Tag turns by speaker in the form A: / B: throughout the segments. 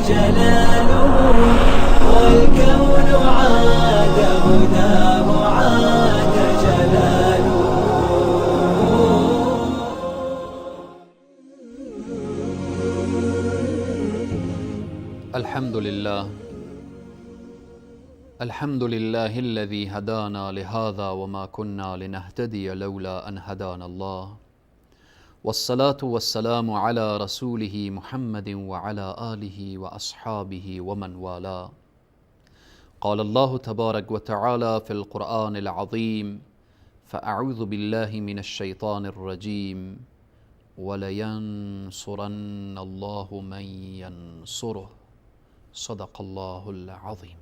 A: جلاله، والكون عاد هداه عاد جلاله.
B: الحمد لله، الحمد لله الذي هدانا لهذا وما كنا لنهتدي لولا أن هدانا الله، والصلاة والسلام على رسوله محمد وعلى آله وأصحابه ومن والاه. قال الله تبارك وتعالى في القرآن العظيم: فأعوذ بالله من الشيطان الرجيم، ولينصرن الله من ينصره، صدق الله العظیم.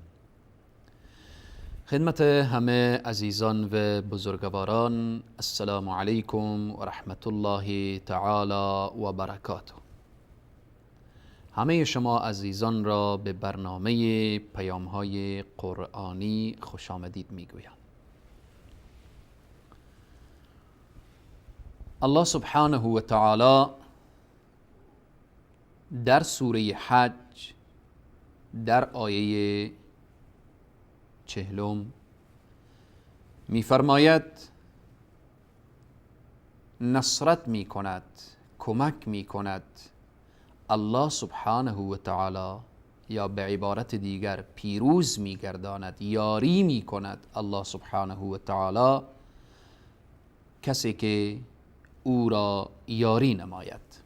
B: خدمت همه عزیزان و بزرگواران، السلام علیکم و رحمت الله تعالی و برکاته. همه شما عزیزان را به برنامه پیام های قرآنی خوش آمدید میگویم. الله سبحانه و تعالی در سوره حج در آیه 40 می‌فرماید نصرت می‌کند، کمک می‌کند الله سبحانه و تعالی، یا به عبارت دیگر پیروز می‌گرداند، یاری می‌کند الله سبحانه و تعالی کسی که او را یاری نماید.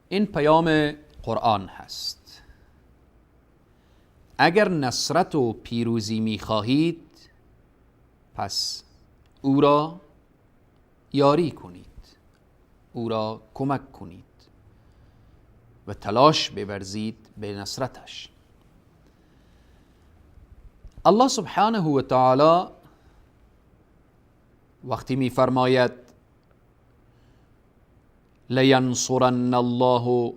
B: این پیام قرآن هست. اگر نصرت و پیروزی میخواهید پس او را یاری کنید، او را کمک کنید و تلاش بورزید به نصرتش. الله سبحانه و تعالی وقتی میفرماید لینصرن الله،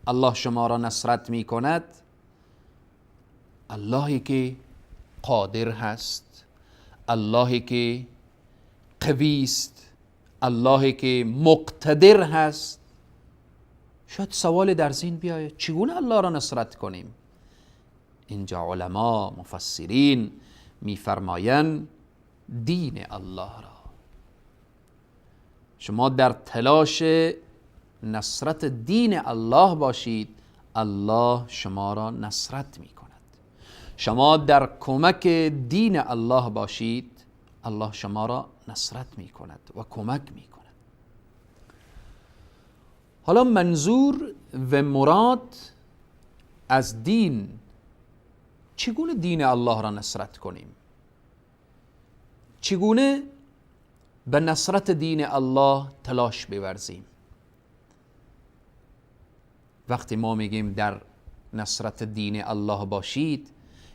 B: الله شما را نصرت میکند، اللهی که قادر هست، اللهی که قوی است، اللهی که مقتدر هست. شاید سوال در ذهن بیاید چگونه الله را نصرت کنیم؟ اینجا علما مفسرین میفرمایند دین الله را. شما در تلاش نصرت دین الله باشید، الله شما را نصرت میکند. شما در کمک دین الله باشید، الله شما را نصرت میکند و کمک میکند. حالا منظور و مراد از دین، چگونه دین الله را نصرت کنیم؟ چگونه به نصرت دین الله تلاش بورزیم؟ وقتی ما میگیم در نصرت دین الله باشید،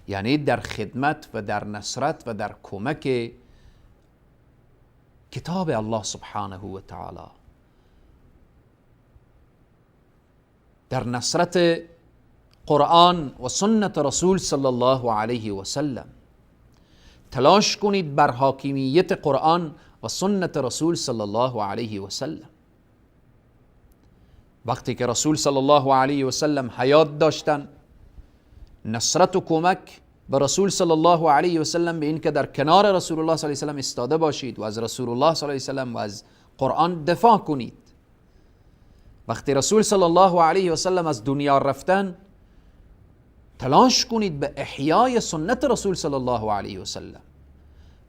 B: یعنی در خدمت و در نصرت و در کمک کتاب الله سبحانه و تعالی، در نصرت قرآن و سنت رسول صلی الله علیه و سلم. تلاش کنید بر حاکمیت قرآن و سنت رسول صلی الله علیه و سلم. وقتی که رسول صلی الله علیه و سلم حیات داشتن، نصرت و کمک به رسول صلی الله علیه و سلم به این که در کنار رسول الله صلی الله علیه و سلم ایستاده باشید و از رسول الله صلی الله علیه و سلم و از قرآن دفاع کنید. وقتی رسول صلی الله علیه و سلم از دنیا رفتن، تلاش کنید به احیای سنت رسول صلی الله علیه و سلم،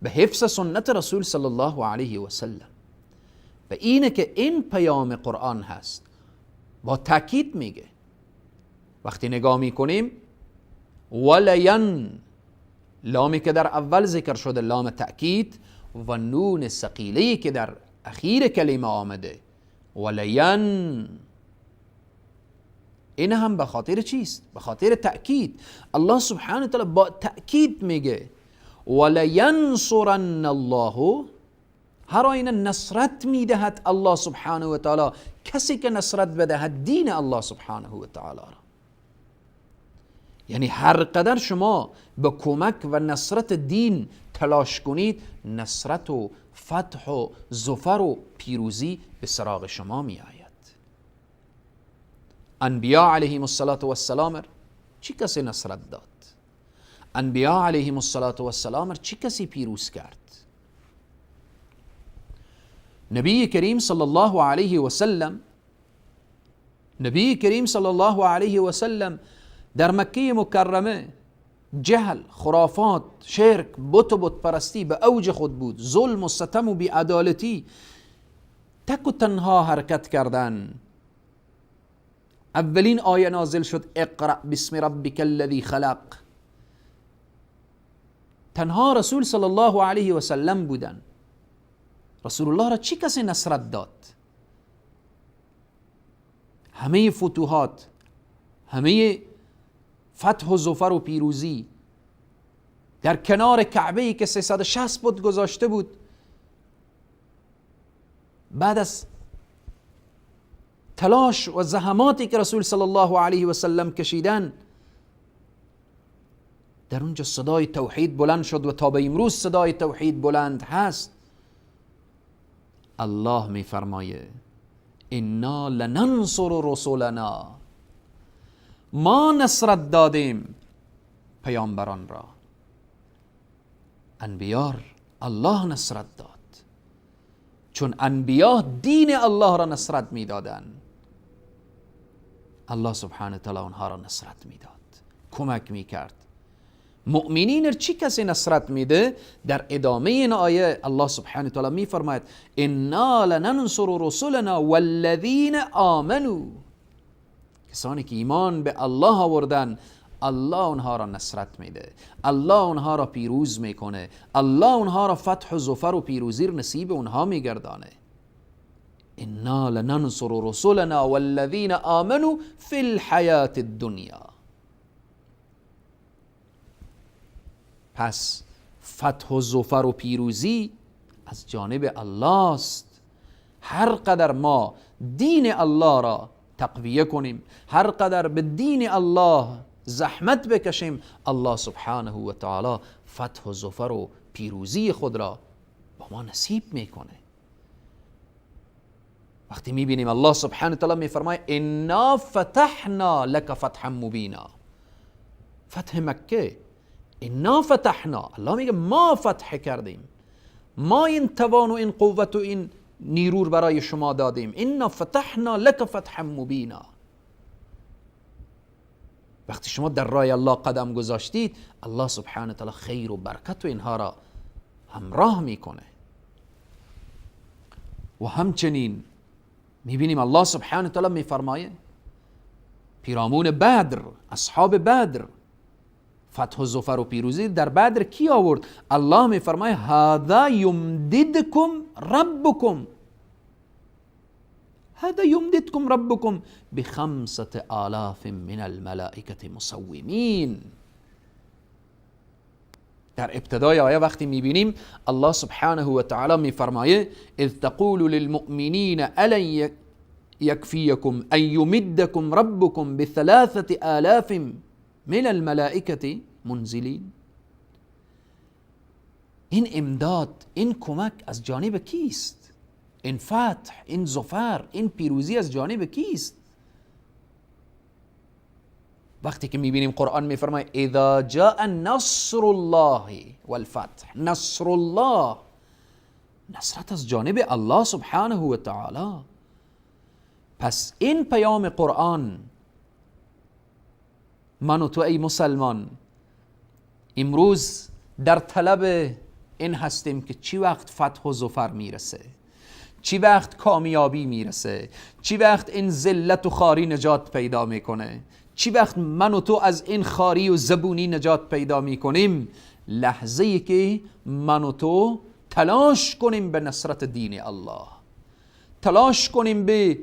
B: به حفظ سنت رسول صلی الله علیه و سلم. و اینه که این پیام قرآن هست. با تاکید میگه. وقتی نگاه میکنیم ولین، لامی که در اول ذکر شده لام تأکید، و نون ثقیله که در اخیر کلمه آمده ولین، این هم به خاطر چیست؟ به خاطر تأکید. الله سبحانه و تعالی با تأکید میگه ولینصرن الله، هر آینه نصرت میدهد الله سبحانه و تعالی کسی که نصرت بدهد دین الله سبحانه و تعالی را. یعنی هر قدر شما به کمک و نصرت دین تلاش کنید، نصرت و فتح و ظفر و پیروزی به سراغ شما می آید. انبیا علیهم الصلاة والسلام چی کسی نصرت داد؟ انبیا علیهم الصلاة والسلام چی کسی پیروز کرد؟ نبی کریم صلی الله علیه و سلم، نبی کریم صلی الله علیه و سلم در مکه مکرمه جهل، خرافات، شرک، بت و بت پرستی به اوج خود بود، ظلم و ستم و بی‌عدالتی، تک و تنها حرکت کردن. اولین آیه نازل شد، اقرأ باسم ربک الذی خلق. تنها رسول صلی الله علیه و سلم بودن. رسول الله را چی کسی نصرت داد؟ همه فتوحات، همه فتح و ظفر و پیروزی در کنار کعبه که 360 بت گذاشته بود، بعد از تلاش و زحماتی که رسول صلی الله علیه و سلم کشیدن، در اونجا صدای توحید بلند شد و تا به امروز صدای توحید بلند هست. الله می فرمایه انا لننصر رسولنا، ما نصرت دادیم پیامبران را، انبیار الله نصرت داد، چون انبیا دین الله را نصرت میدادن، الله سبحانه تعالی اونها را نصرت میداد، کمک میکرد. مؤمنین چی کسی نصرت میده؟ در ادامه این آیه الله سبحانه تعالی میفرماید انا لننصر رسولنا والذین آمنوا، کسانی که ایمان به الله آوردن، الله اونها را نصرت میده، الله اونها را پیروز میکنه، الله اونها را فتح و ظفر و پیروزی نصیب اونها میگردانه. انا لننصر رسولنا والذین آمنوا فی الحیات الدنیا. پس فتح و ظفر و پیروزی از جانب الله است. هر قدر ما دین الله را تقویه کنیم، هر قدر به دین الله زحمت بکشیم، الله سبحانه و تعالی فتح و ظفر و پیروزی خود را با ما نصیب میکنه. وقتی میبینیم الله سبحانه و تعالی میفرماید انا فتحنا لک فتحا مبینا، فتح مکه، انا فتحنا، الله میگه ما فتح کردیم، ما این توان و این قوت و این نیرو برای شما دادیم، انا فتحنا لک فتحا مبینا. وقتی شما در راه الله قدم گذاشتید، الله سبحانه تعالی خیر و برکت و اینها را همراه میکنه. و همچنین میبینیم الله سبحانه تعالی میفرمایه پیرامون بدر، اصحاب بدر، فتح و ظفر و پیروزی در بدر کی آورد؟ الله میفرمایه هذا یمددکم ربکم، هذا يمددكم ربكم ب5,000 من الملائكة مسومين. در ابتدای آیه وقتی میبینیم الله سبحانه و تعالی میفرمایه اذ تقول للمؤمنین ألن يكفيكم أن يمدكم ربكم ب3,000 من الملائكة منزلین. این امداد، این کمک از جانب کیست؟ این فتح، این ظفر، این پیروزی از جانب کیست؟ وقتی که میبینیم قرآن میفرماید اذا جاء نصر الله والفتح، نصر الله، نصرت از جانب الله سبحانه و تعالی. پس این پیام قرآن من و تو ای مسلمان امروز در طلب این هستیم که چی وقت فتح و ظفر میرسه، چی وقت کامیابی میرسه، چی وقت این ذلت و خواری نجات پیدا میکنه، چی وقت من و تو از این خواری و زبونی نجات پیدا میکنیم. لحظه ای که من و تو تلاش کنیم به نصرت دین الله، تلاش کنیم به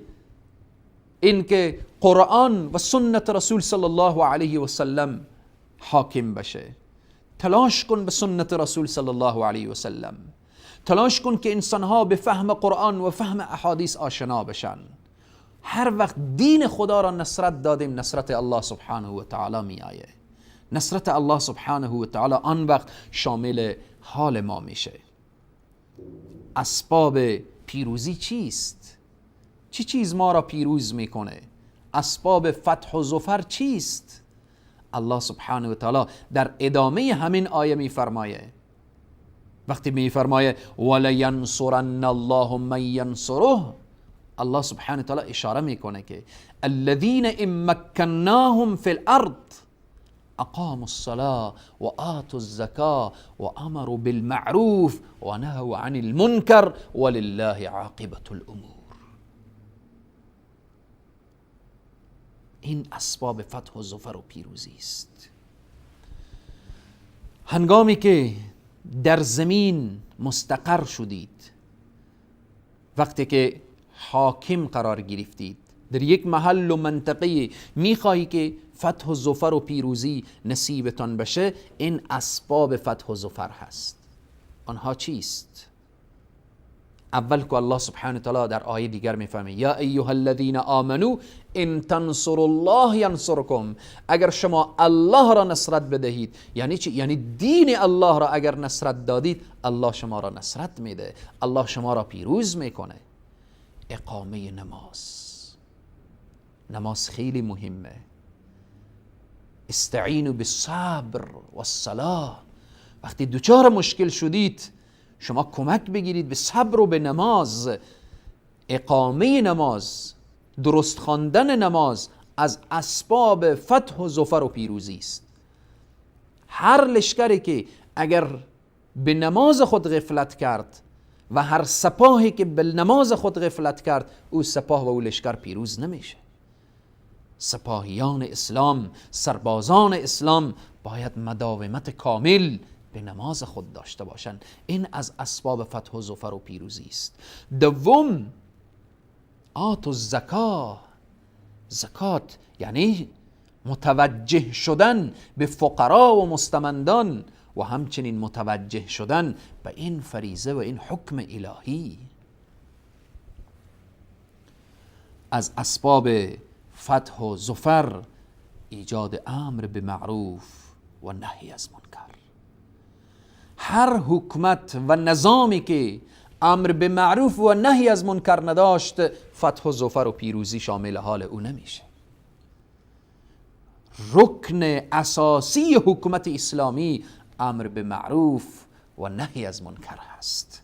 B: اینکه قرآن و سنت رسول صلی الله علیه و سلم حاکم بشه، تلاش کن به سنت رسول صلی الله علیه و سلم، تلاش کن که انسانها به فهم قرآن و فهم احادیث آشنا بشن. هر وقت دین خدا را نصرت دادیم، نصرت الله سبحانه و تعالی می آیه. نصرت الله سبحانه و تعالی آن وقت شامل حال ما میشه. اسباب پیروزی چیست؟ چی چیز ما را پیروز میکنه؟ اسباب فتح و ظفر چیست؟ الله سبحانه و تعالی در ادامه همین آیه میفرمایه، وقتی میفرمایه وَلَيَنْصُرَنَّ اللَّهُ مَنْ يَنْصُرُهُ، الله سبحانه و تعالی اشاره میکنه که الذین ان مکناهم فی الارض اقاموا الصلاة وآتوا الزکاة وامروا بالمعروف ونهوا عن المنکر ولله عاقبة الامور. این اسباب فتح و ظفر و پیروزی است. هنگامی که در زمین مستقر شدید، وقتی که حاکم قرار گرفتید در یک محل و منطقه، میخواهی که فتح و ظفر و پیروزی نصیبتان بشه، این اسباب فتح و ظفر هست. آنها چیست؟ اول که الله سبحانه وتعالی در آیه دیگر میفهمه یا ایها الذین آمنو ان تنصروا الله ینصرکم، اگر شما الله را نصرت بدهید، یعنی چی؟ یعنی دین الله را اگر نصرت دادید، الله شما را نصرت میده، الله شما را پیروز میکنه. اقامه نماز، نماز خیلی مهمه. استعینوا بالصبر والصلاة، وقتی دچار مشکل شدید شما کمک بگیرید به صبر و به نماز. اقامه نماز، درست خواندن نماز از اسباب فتح و ظفر و پیروزی است. هر لشکری که اگر به نماز خود غفلت کرد و هر سپاهی که به نماز خود غفلت کرد، او سپاه و او لشکر پیروز نمیشه. سپاهیان اسلام، سربازان اسلام باید مداومت کامل به نماز خود داشته باشند. این از اسباب فتح و ظفر و پیروزی است. دوم، آتوا الزکا، زکات یعنی متوجه شدن به فقرا و مستمندان و همچنین متوجه شدن به این فریضه و این حکم الهی. از اسباب فتح و ظفر ایجاد امر به معروف و نهی از منکر. هر حکومت و نظامی که امر به معروف و نهی از منکر نداشت، فتح و ظفر و پیروزی شامل حال او نمیشه. رکن اساسی حکومت اسلامی امر به معروف و نهی از منکر هست.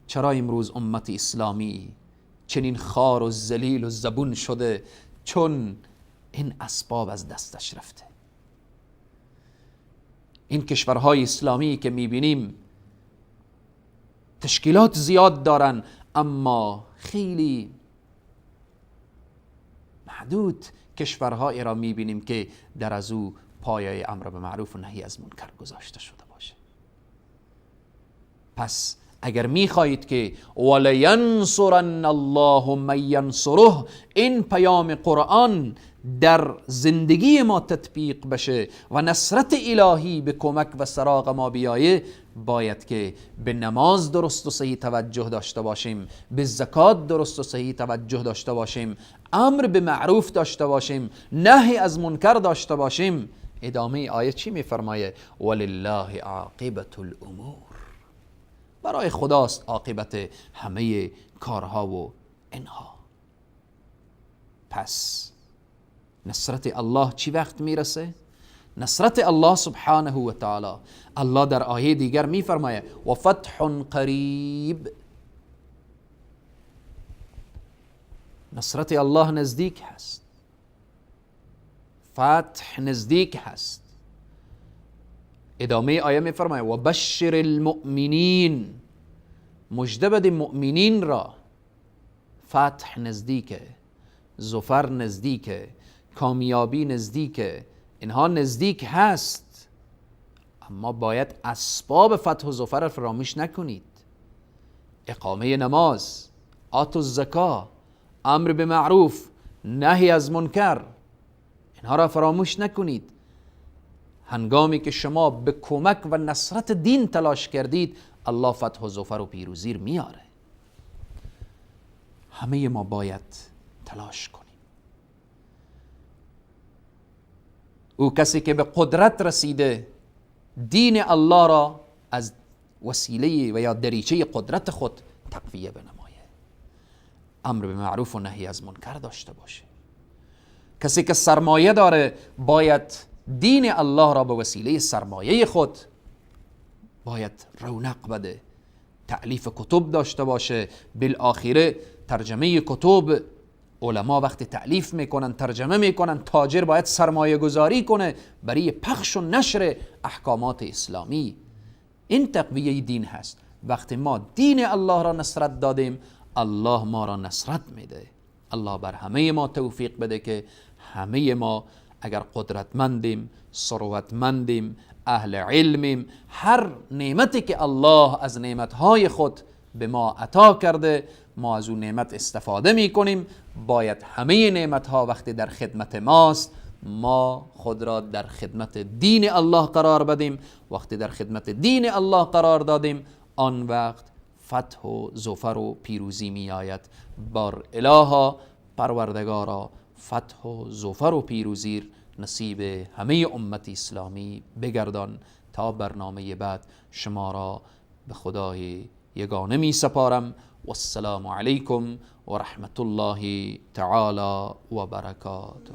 B: چرا امروز امت اسلامی چنین خار و ذلیل و زبون شده؟ چون این اسباب از دستش رفته. این کشورهای اسلامی که میبینیم تشکیلات زیاد دارن، اما خیلی محدود کشورهایی را میبینیم که در از او پایه امر به معروف و نهی از منکر گذاشته شده باشه. پس اگر میخواهید که وَلَيَنْصُرَنَّ اللَّهُ مَنْ يَنْصُرُهُ، این پیام قرآن در زندگی ما تطبیق بشه و نصرت الهی به کمک و سراغ ما بیایه، باید که به نماز درست و صحیح توجه داشته باشیم، به زکات درست و صحیح توجه داشته باشیم، امر به معروف داشته باشیم، نهی از منکر داشته باشیم. ادامه آیه چی میفرمایه؟ ولله عاقبة الامور، برای خداست عاقبت همه کارها و اینها. پس نصرت الله چی وقت میرسه؟ نصرت الله سبحانه و تعالی، الله در آیه دیگر میفرمایه و فتح قریب، نصرت الله نزدیک هست، فتح نزدیک هست. ادامه آیه میفرمایه و بشر المؤمنین، مژده بده مؤمنین را. فتح نزدیکه، ظفر نزدیکه، کامیابی نزدیکه، اینها نزدیک هست، اما باید اسباب فتح و ظفر را فراموش نکنید. اقامه نماز، آتوا الزکا، امر به معروف، نهی از منکر، اینها را فراموش نکنید. هنگامی که شما به کمک و نصرت دین تلاش کردید، الله فتح و ظفر و پیروزی میاره. همه ما باید تلاش کنیم. او کسی که به قدرت رسیده، دین الله را از وسیله و یا دریچه قدرت خود تقویه بنمایه، امر به معروف و نهی از منکر داشته باشه. کسی که سرمایه داره باید دین الله را به وسیله سرمایه خود باید رونق بده، تألیف کتب داشته باشه. بالآخره ترجمه کتب، علما وقتی تألیف میکنن، ترجمه میکنن، تاجر باید سرمایه گذاری کنه برای پخش و نشر احکامات اسلامی. این تقویه دین هست. وقتی ما دین الله را نصرت دادیم، الله ما را نصرت میده. الله بر همه ما توفیق بده که همه ما اگر قدرتمندیم، ثروتمندیم، اهل علمیم، هر نعمتی که الله از نعمتهای خود به ما عطا کرده، ما از اون نعمت استفاده میکنیم. باید همه نعمتها وقتی در خدمت ماست، ما خود را در خدمت دین الله قرار بدیم. وقتی در خدمت دین الله قرار دادیم، آن وقت فتح و ظفر و پیروزی می آید. بار الها پروردگارا، فتح و ظفر و پیروزی نصیب همه امت اسلامی بگردان. تا برنامه بعد شما را به خدای یگانه می سپارم. والسلام علیکم و رحمت الله تعالی و برکاته.